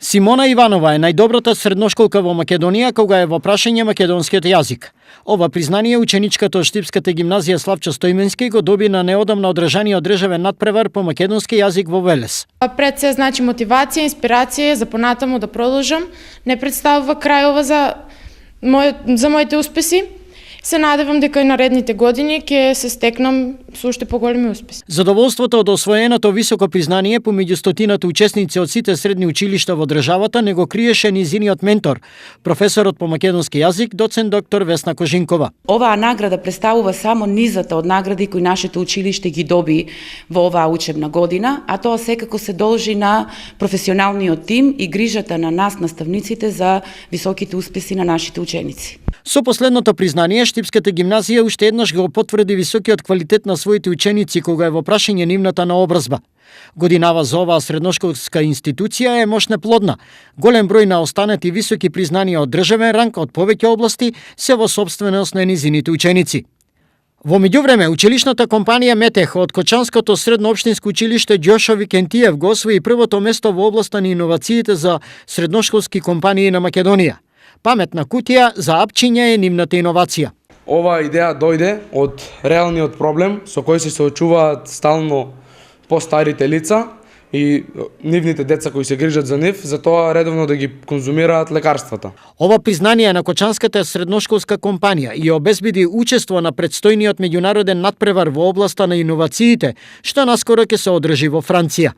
Симона Иванова е најдобрата средношколка во Македонија кога е во прашање македонскиот јазик. Ова признание ученичката од Штипската гимназија Славчо Стоименски го доби на неодамно одржаниот државен надпревар по македонски јазик во Велес. Пред се значи мотивација, инспирација за понатаму да продолжам. Не представува крајова за моите успеси. Се надевам дека и наредните години ќе се стекнам со уште поголеми успеси. Задоволството од освоеното високо признание помеѓу стотината учесници од сите средни училишта во државата не го криеше низиниот ментор, професорот по македонски јазик, доцент доктор Весна Кожинкова. Оваа награда представува само низата од награди кои нашето училиште ги доби во оваа учебна година, а тоа секако се должи на професионалниот тим и грижата на нас, наставниците, за високите успеси на нашите ученици. Со последното признание, Штипската гимназија уште еднаш го потврди високиот квалитет на своите ученици кога е во прашање нивната наобразба. Годинава за оваа средношколска институција е мощна плодна. Голем број на останати високи признанија од државен ранг од повеќе области се во сопственост на низините ученици. Во меѓувреме, училишната компанија Метех од Кочанското средно општинско училиште Ѓошо Викентиев го освои првото место во областа на иновациите за средношколски компании на Македонија. Паметна кутија за апчиња е нивната иновација. Оваа идеја дојде од реалниот проблем со кој се соочуваат стално постарите лица и нивните деца кои се грижат за нив, за тоа редовно да ги конзумираат лекарствата. Ова признание на Кочанската средношколска компанија и обезбеди учество на предстојниот меѓународен надпревар во областа на иновациите, што наскоро ќе се одржи во Франција.